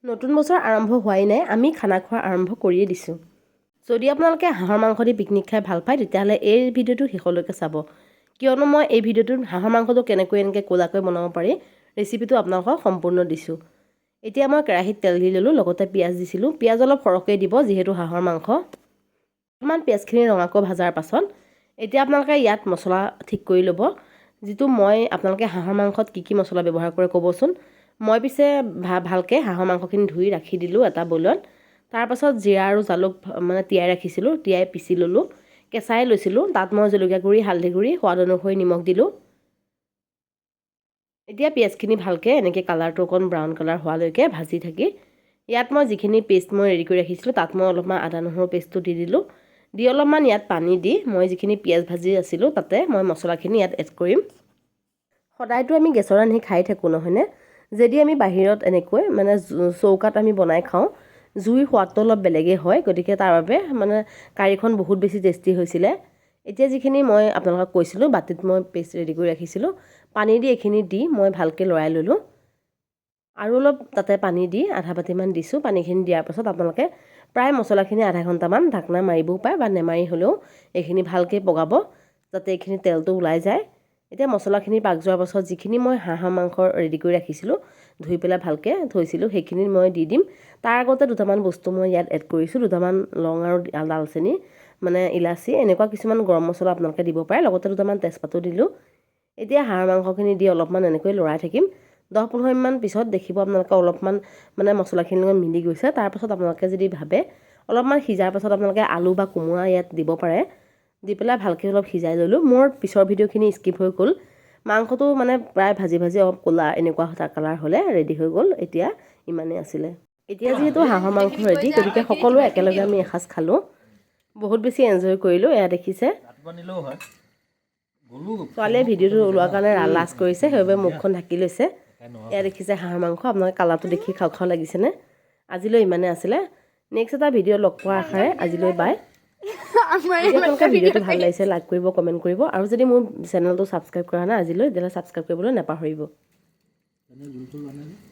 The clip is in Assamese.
নতুন বছৰ আৰম্ভ হোৱাই নাই, আমি খানা খোৱা আৰম্ভ কৰিয়ে দিছোঁ। যদি আপোনালোকে হাঁহৰ মাংস দি পিকনিক খাই ভাল পায়, তেতিয়াহ'লে এই ভিডিঅ'টো শেষলৈকে চাব। কিয়নো মই এই ভিডিঅ'টোত হাঁহৰ মাংসটো কেনেকৈ এনেকৈ ক'লাকৈ বনাব পাৰি, ৰেচিপিটো আপোনালোকক সম্পূৰ্ণ দিছোঁ। এতিয়া মই কেৰাহীত তেল দি ল'লোঁ, লগতে পিঁয়াজ দিছিলোঁ। পিঁয়াজ অলপ সৰহকৈ দিব, যিহেতু হাঁহৰ মাংস। অকণমান পিঁয়াজখিনি ৰঙাকৈ ভজাৰ পাছত এতিয়া আপোনালোকে ইয়াত মছলা ঠিক কৰি ল'ব। যিটো মই আপোনালোকে হাঁহৰ মাংসত কি কি মছলা ব্যৱহাৰ কৰে ক'বচোন। মই পিছে ভালকৈ হাঁহৰ মাংসখিনি ধুই ৰাখি দিলোঁ এটা বলত। তাৰপাছত জিৰা আৰু জালুক মানে তিয়াই ৰাখিছিলোঁ, তিয়াই পিচি ল'লোঁ। কেঁচাই লৈছিলোঁ। তাত মই জলকীয়া গুড়ি, হালধি গুড়ি, সোৱাদ অনুসৰি নিমখ দিলোঁ। এতিয়া পিঁয়াজখিনি ভালকৈ এনেকৈ কালাৰটো অকণ ব্ৰাউন কালাৰ হোৱালৈকে ভাজি থাকি ইয়াত মই যিখিনি পেষ্ট মই ৰেডি কৰি ৰাখিছিলোঁ, তাত মই অলপমান আদা নহৰু পেষ্টটো দি দিলোঁ। দি অলপমান ইয়াত পানী দি মই যিখিনি পিঁয়াজ ভাজি আছিলোঁ, তাতে মই মছলাখিনি ইয়াত এড কৰিম। সদায়তো আমি গেছত ৰান্ধি খাই থাকোঁ, নহয়নে? যদি আমি বাহিৰত এনেকৈ মানে চৌকাত আমি বনাই খাওঁ, জুইৰ সোৱাদটো অলপ বেলেগেই হয়। গতিকে তাৰ বাবে মানে কাৰীখন বহুত বেছি টেষ্টি হৈছিলে। এতিয়া যিখিনি মই আপোনালোকক কৈছিলোঁ, বাতিত মই পেষ্ট ৰেডি কৰি ৰাখিছিলোঁ, পানী দি এইখিনি দি মই ভালকৈ লৰাই ল'লোঁ আৰু অলপ তাতে পানী দি আধা বাতিমান দিছোঁ। পানীখিনি দিয়াৰ পাছত আপোনালোকে প্ৰায় মছলাখিনি আধা ঘণ্টামান ঢাকনা মাৰিবও পাৰে বা নেমাৰি হ'লেও এইখিনি ভালকৈ পগাব, যাতে এইখিনি তেলটো ওলাই যায়। এতিয়া মছলাখিনি পাক যোৱাৰ পাছত যিখিনি মই হাঁহৰ মাংস ৰেডি কৰি ৰাখিছিলোঁ, ধুই পেলাই ভালকৈ থৈছিলোঁ, সেইখিনি মই দি দিম। তাৰ আগতে দুটামান বস্তু মই ইয়াত এড কৰিছোঁ, দুটামান লং আৰু ডালচেনি, মানে ইলাচি, এনেকুৱা কিছুমান গৰম মছলা আপোনালোকে দিব পাৰে। লগতে দুটামান তেজপাতো দিলোঁ। এতিয়া হাঁহৰ মাংসখিনি দি অলপমান এনেকৈ লৰাই থাকিম। 10-15 মিনিটমান পিছত দেখিব আপোনালোকে অলপমান মানে মছলাখিনিৰ লগত মিলি গৈছে। তাৰপাছত আপোনালোকে যদি ভাবে, অলপমান সিজাৰ পাছত আপোনালোকে আলু বা কোমোৰা ইয়াত দিব পাৰে। দি পেলাই ভালকৈ অলপ সিজাই ল'লোঁ। মোৰ পিছৰ ভিডিঅ'খিনি স্কিপ হৈ গ'ল। মাংসটো মানে প্ৰায় ভাজি ভাজি অলপ ক'লা এনেকুৱা কালাৰ হ'লে ৰেডি হৈ গ'ল। এতিয়া ইমানেই আছিলে। এতিয়া যিহেতু হাঁহৰ মাংস ৰেডি, গতিকে সকলোৱে একেলগে আমি এসাঁজ খালোঁ। বহুত বেছি এনজয় কৰিলোঁ। এয়া দেখিছে। ৰাতিপুৱা নিলেও হয়, গ'লো। ছোৱালীয়ে ভিডিঅ'টো ওলোৱাৰ কাৰণে লাজ কৰিছে, সেইবাবে মুখখন ঢাকি লৈছে। এয়া দেখিছে হাঁহৰ মাংস। আপোনালোকে কালাৰটো দেখি খাওঁ খাওঁ লাগিছেনে? আজিলৈ ইমানেই আছিলে। নেক্সট এটা ভিডিঅ' লগ পোৱাৰ আশাৰে আজিলৈ বাই। যদি আপোনালোকৰ ভিডিঅ'টো ভাল লাগিছে, লাইক কৰিব, কমেণ্ট কৰিব আৰু যদি মোৰ চেনেলটো ছাবস্ক্ৰাইব কৰা নাই আজিলৈ, তেতিয়াহ'লে ছাবস্ক্ৰাইব কৰিবলৈ নাপাহৰিব। এনে জোল চোল আনে।